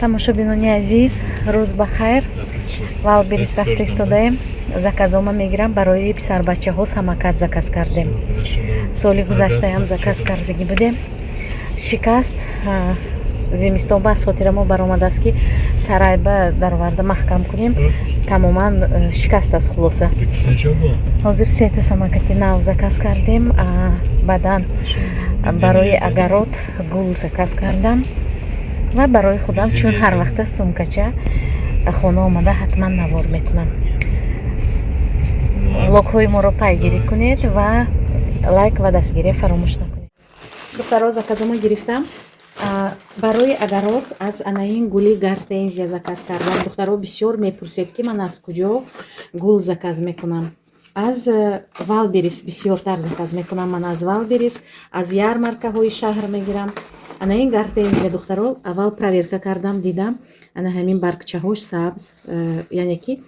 Тамошобинони азиз, рӯз ба хайр. Вайлдберриз рафта истодаем, заказома мегирам. Барои писарбачаҳо самокат заказ кардем. Соли гузаштаам заказ кардагӣ будем, шикаст. Зимистон ба аз хотирамо баромадааст, ки сарайба дароварда маҳкам кунем, тамоман шикаст аст. Хулоса, ҳозир сета самокати нав заказ кардем. Баъдан барои огород гул заказ кардам ва барои худам, чун ҳар вақта сумкача хона омада ҳатман навор мекунам. Влогҳои моро пайгирӣ кунед ва лайк ва дастгирия фаромӯш накунед. Духтаро, заказома гирифтам. Барои огород аз анаин гули гортензия заказ кардам. Духтаро, бисёр мепурсед, ки ман аз куҷо гул заказ мекунам. Аз Вайлдберриз бисёртар заказ мекунам. Ман аз Вайлдберриз, аз ярмаркаҳои шаҳр мегирам. Ана ин гортензия, духтаро, аввал проверка кардам, дидам, ана ҳамин баргчаҳош сабз, яъне ки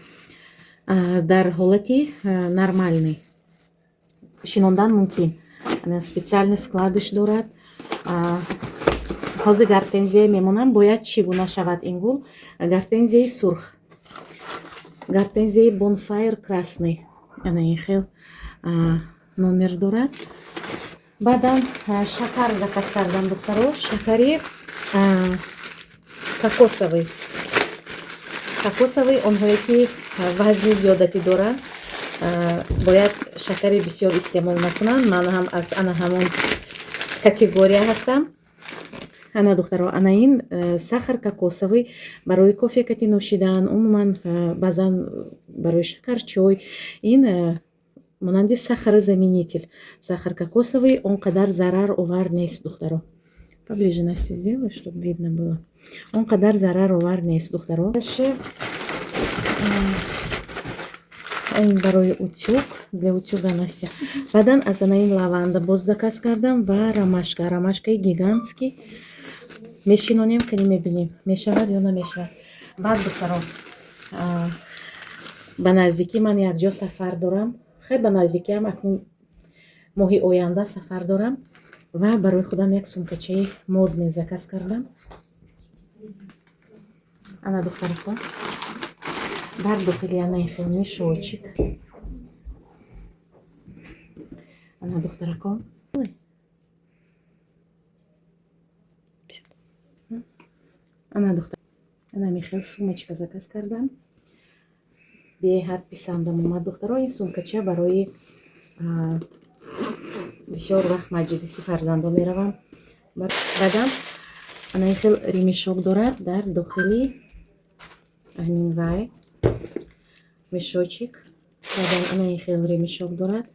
дар ҳолати нормальный шинондан мумкин. Ана специальный вкладыш дорад. Ҳозир гортензия мемонам, бояд чӣ гуна шавад ин гул. Гортензияи сурх, гортензияи Бонфайр красный, ана ин хел номер дорад. Баъдан шакар заказ кардам, духтаро, шакари кокосовый. Кокосовый, онҳое ки вазни зиёдатӣ доранд, бояд шакари бисёр истеъмол накунанд. Ман ҳам аз ана ҳамон категория ҳастам. Ана, духтаро, ана ин сахар кокосовый барои кофе кати нӯшидан, умуман баъзан барои шакарчой. Ин монанди сахарозаменитель, сахар кокосовый, он қадар зарар овар нест, духтаро. Поближе, Настя, сделай, чтобы видно было. Он қадар зарар овар нест, духтаро. Дальше ин барои утюг, для утюга, Настя. Баъдан аз ана ин лаванда боз заказ кардам ва ромашка, ромашкаи гигантский. Мешинонем, кани мебинем, мешавад ё намешавад. Баъд, духтаро, ба наздикӣ ман якҷо сафар дорам. Хеле ба наздикиам, акнун моҳи оянда сафар дорам ва барои худам як сумкачаи модный заказ кардам. Ана, духтарако, дар дохили ана ин хел мешочек. Ана, духтарако, ана, духтар, ана михел сумочка заказ кардам. Беҳад писандам омад, духтаро, ин сумкача. Барои бисёр вақт маҷлиси фарзандо меравам. Баъдан ана ин хел ремешок дорад дар дохили ҳамин вай мешочек. Баъдан ана ин хел ремешок дорад.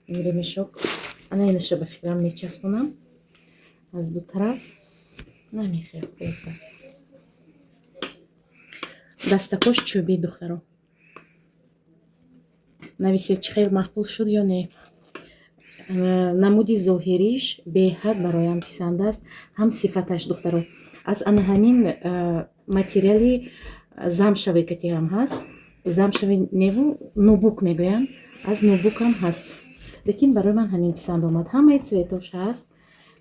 Ин ремешок, ана инаша, ба фикрам, мечаспонам аз ду тараф. Намехел, хулоса, дастакош чӯбӣ. Духтаро, нависед, чӣ хел мақбул шуд ё не. Намуди зоҳириш беҳад бароям писанд аст, ҳам сифаташ. Духтаро, аз ана ҳамин материали замшаве кати ҳам ҳаст, замшави неву нубук мегӯянд, аз нубукам ҳаст, лекин барои ман ҳамин писанд омад. Ҳамаи цветош ҳаст,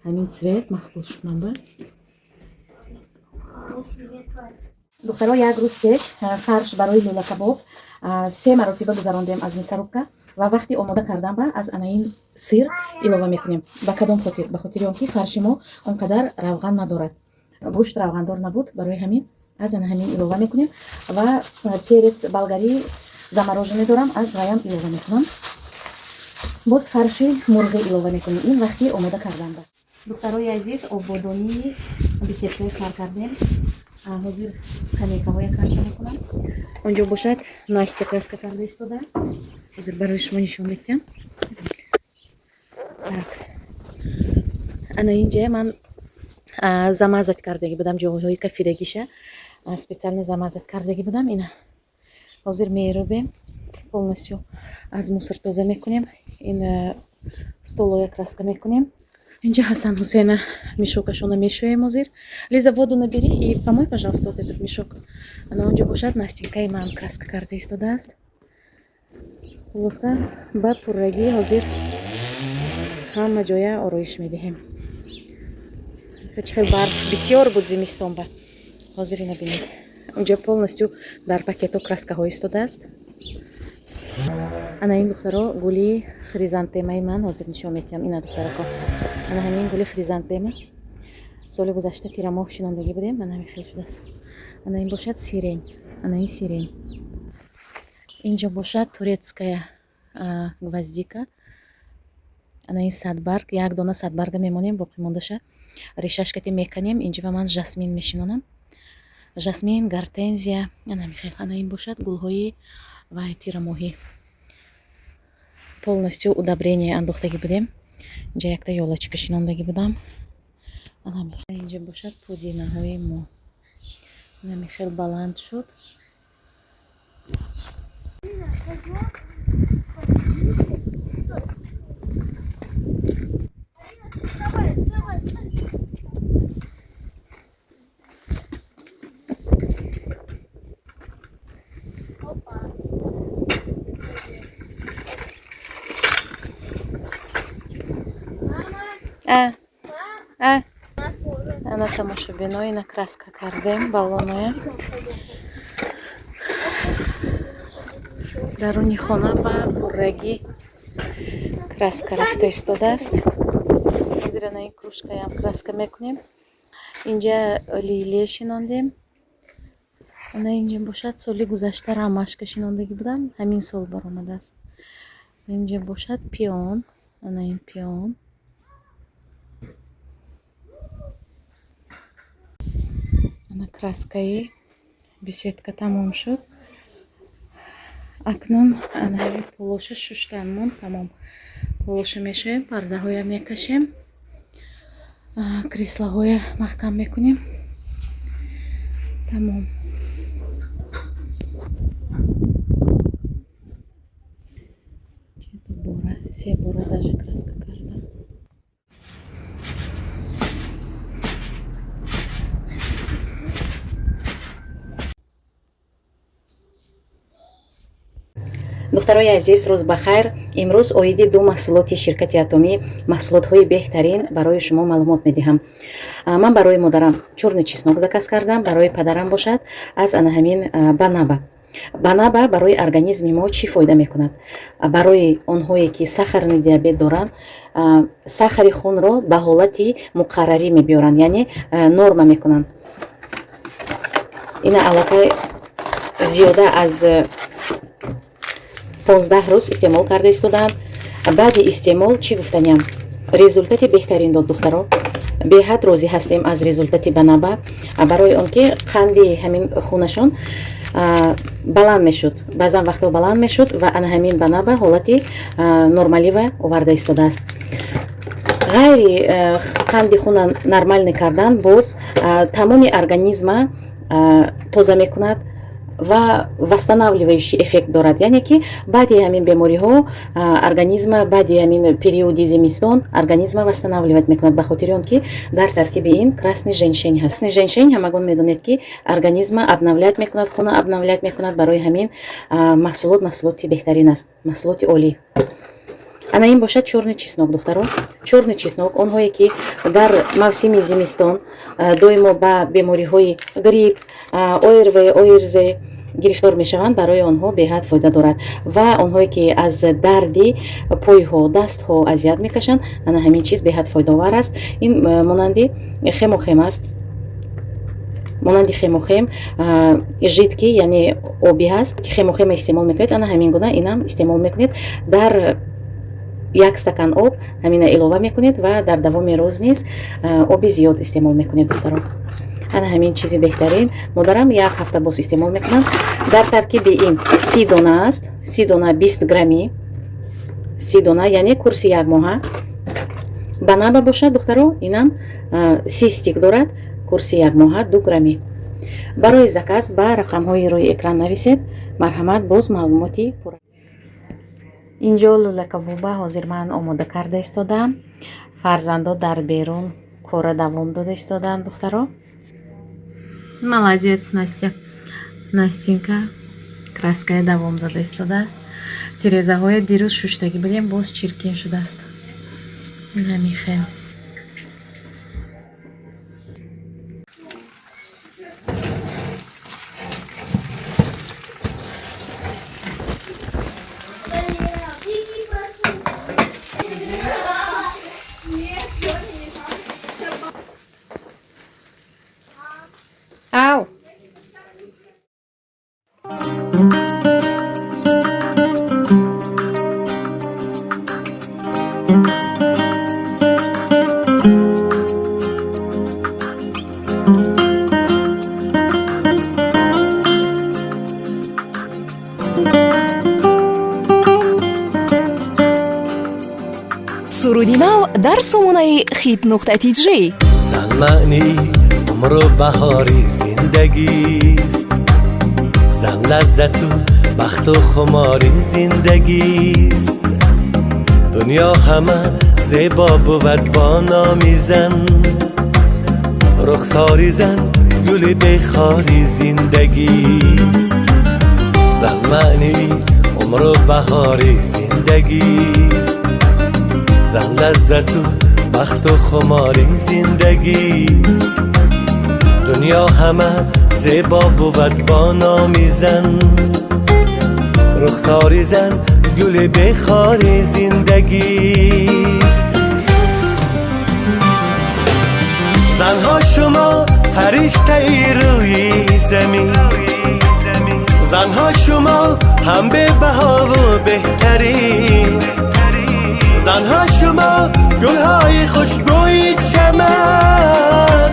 ҳамин цвет мақбул шуд ман ба. Духтаро, як рӯз пеш фарш барои лӯлакабоб се маротиба гузарондем аз мясорубка ва вақти омода кардан ба аз анаин сыр илова мекунем. Ба кадом хотир? Ба хотири он ки фарши мо он қадар равған надорад, гӯшт равғандор набуд, барои ҳамин аз ана ҳамин илова мекунем. Ва перец болгарӣ замороженный дорам, аз ваям илова мекунам. Боз фарши мурғӣ илова мекунем, ин вақти омода кардан ба. Духтарои азиз, ободонии беседкаи сар кардем. Ҳозир скамейкаҳоя краска мекунам. Онҷо бошад, Настя краска карда истодааст. Ҳозир барои шумо нишон медиҳам. Так, ана инҷа ман замазать кардагӣ будам, ҷойҳои кафидагиша специально замазать кардагӣ будам. Ина ҳозир мерубем, полностью аз мусор тоза мекунем, ин столоя краска мекунем. Инҷа Ҳасан Ҳусейна мешокашона мешӯем ҳозир. Лиза, воду набери и помой, пожалуйста, вот этот мешок. Ана онҷо бошад, Настенькаи ман краска карда истодааст. Хулоса, ба пуррагӣ ҳозир ҳама ҷоя ороиш медиҳем. Чӣ хел барф бисёр буд зимистон ба. Ҳозир ина бинед, унҷа полностью дар пакетҳо краскаҳо истодааст. Ана ин, духтаро, гули хризантемаи ман ҳозир нишон медиҳам. Ина, духтарако, ана ҳамин гули хризантема соли гузашта тирамоҳ шинондагӣ будем, ана ҳамин хел шудааст. Ана ин бошад сирень, ана ин сирень. Инҷо бошад турецкая гвоздика. Ана ин садбарг, як дона садбарга мемонем, боқимондаша решашкати меканем. Инҷо ман жасмин мешинонам, жасмин, гортензия, ана ҳамин хел. Ана ин бошад гулҳои вай тирамоҳӣ, полностью удобрение андохтагӣ будем. Инҷа якта ёлочка шинондагӣ будам. Инҷа бошад пудинаҳои мо, ҳамин хел баланд шуд. А, а. Ана, тамошобино, ина краска кардем баллоноя. Даруни хона ба пуррагӣ краска рафта истодааст. Ҳозир ана ин кружкаям краска мекунем. Инҷа лилия шинондем. Ана инҷа бошад соли гузашта ромашка шинондагӣ будам, ҳамин сол баромадааст. Инҷа бошад пион, ана ин пион. Ана краскаи беседка тамом шуд. Акнун ана ҳамин полоша шуштан монд, тамом. Полоша мешавем, пардаҳоя мекашем, креслоҳоя маҳкам мекунем, тамом. Бора, се бора даже краска кардам. Духтарои азиз, рӯз ба хайр! Имрӯз оиди ду маҳсулоти ширкати Атомӣ, маҳсулотҳои беҳтарин, барои шумо маълумот медиҳам. Ман барои модарам чёрный чеснок заказ кардам, барои падарам бошад аз ана ҳамин банаба. Банаба барои организми мо чӣ фоида мекунад? Барои онҳое ки сахарный диабет доранд, сахари хунро ба ҳолати муқаррарӣ мебиёранд, яъне норма мекунанд. Ина аллакай зиёда аз 15 рӯз истеъмол карда истодаанд. Баъди истеъмол чӣ гуфтаниям? Результати беҳтарин дод, духтаро. Беҳад розӣ ҳастем аз результати банаба, барои он ки қанди ҳамин хунашон баланд мешуд, баъзан вақтҳо баланд мешуд ва ана ҳамин банаба ҳолати нормалива оварда истодааст. Ғайри қанди хуна нормальный кардан, боз тамоми организма тоза мекунад ва восстанавливающий эффект дорад, яъне ки баъди ҳамин бемориҳо организма, баъди ҳамин периоди зимистон организма восстанавливать мекунад, ба хотири он ки дар таркиби ин красный женьшень ҳаст. Красный женьшень, ҳамагон медонед, ки организма обновлять мекунад, хуна обновлять мекунад. Барои ҳамин маҳсулот маҳсулоти беҳтарин аст, маҳсулоти олӣ. Ана ин бошад чёрный чеснок, духтаро. Чёрный чеснок онҳое ки дар мавсими зимистон доимо ба бемориҳои грипп, ОРВ, ОРЗ гирифтор мешаванд, барои онҳо беҳад фоида дорад ва онҳое ки аз дарди пойҳо, дастҳо азият мекашанд, ана ҳамин чиз беҳад фоидаовар аст. Ин монанди хемохем аст, монанди хемохем жидкий, яъне обӣ ҳаст. Хемохема истеъмол мекунед, ана ҳамин гуна инам истеъмол мекунед. Дар як стакан об ҳамина илова мекунед ва дар давоми рӯз низ оби зиёд истеъмол мекунед, духтаро. Ана ҳамин чизи беҳтарин, модарам як ҳафта боз истеъмол мекунам. Дар таркиби ин 30 дона аст, 30 дона, 20 граммӣ, 30 дона, яъне курси як моҳа. Банаба бошад, духтаро, инам 30 стик дорад, курси як моҳа, 2 граммӣ. Барои заказ ба рақамҳои рӯи экран нависед, марҳамат. Боз маълумоти пурра. Инҷо лӯлакабоба ҳозир ман омода карда истодам. Фарзандо дар берун кора давом дода истодаанд, духтаро. Молодец, Настя. Настенька краская давом дода истодааст. Тирезаҳоя дирӯз шуштагӣ будем, боз чиркин шудааст. Ҳамин хел. Дар сомонаи хит.тж. Зан маънии умру баҳори зиндагист, зан лаззату бахту хумори зиндагист. Дунё ҳама зебо бувад бо номи зан, рухсори зан гули бехори зиндагист. Зан маънии умру баҳори зиндагист, зан лаззату бахту хумори зиндагист. Дунё ҳама зебо бувад бо номи зан, рухсори зан гули бехори зиндагист. Занҳо шумо фариштаи рӯи замин, занҳо шумо ҳам бебаҳову беҳтарин, занҳо шумо гулҳои хушбӯи чаман,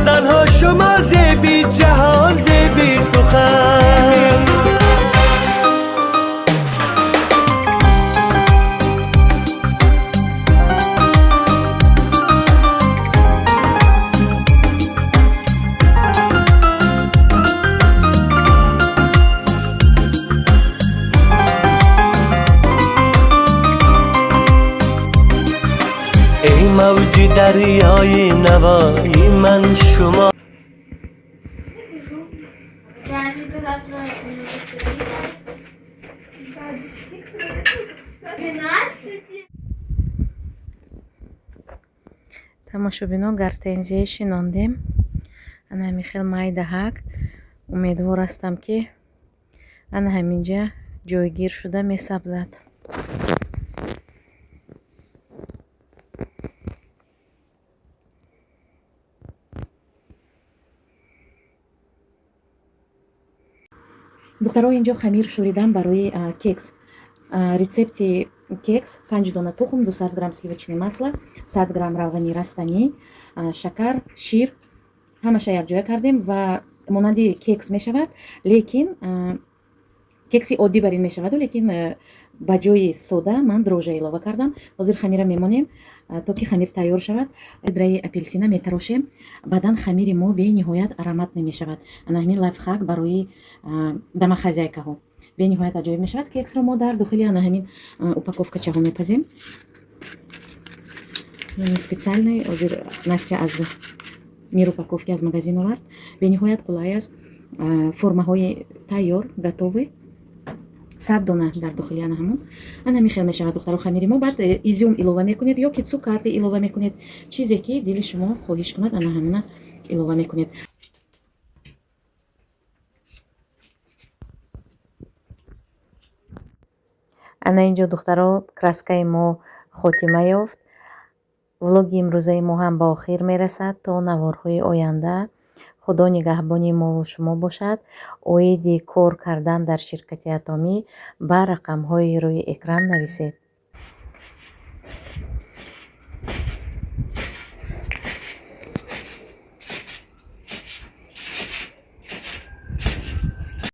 занҳо шумо зеби ҷаҳон, зеби сухан. Эй мавҷи дарёи навои ман шумо. Правильно, завтра минут 12. Тамошобино, гортензия шинондем, ана ҳамин хел майдаҳак. Умедвор ҳастам, ки ана ҳаминҷа ҷойгир шуда месабзад. Духтаро, инҷо хамир шӯридам барои кекс. Рецепти кекс: 5 дона тухм, 200 грамм сливочное масло, 100 грамм равғани растанӣ, шакар, шир, ҳамаша якҷоя кардем ва монанди кекс мешавад, лекин кекси оддӣ бар ин мешаваду, лекин ба ҷои сода ман дрожжа илова кардам. Ҳозир хамира мемонем, то ки хамир тайёр шавад. Драи апелсина метарошем, баъдан хамири мо бениҳоят ароматный мешавад. Ана ҳамин лайфхак барои домохозяйкаҳо бениҳоят аҷоиб мешавад. Кексро мо дар дохили ана ҳамин упаковкачаҳо мепазем, специальный. Ҳозир Настя аз Мир упаковки, аз магазин овард. Бениҳоят қулай аст, формаҳои тайёр, готовый, 100 дона дар дохили ана ҳамон. Ана ҳамин хел мешавад, духтаро, хамири мо. Баъд изюм илова мекунед ё ки цукаты илова мекунед, чизе ки дили шумо хоҳиш кунад, ана ҳамона илова мекунед. Ана инҷо, духтаро, краскаи мо хотима ёфт. Влоги имрӯзаи мо ҳам ба охир мерасад. То наворҳои оянда Худо нигаҳбони мову шумо бошад. Оиди кор кардан дар ширкати Атомӣ ба рақамҳои рӯи экран нависед.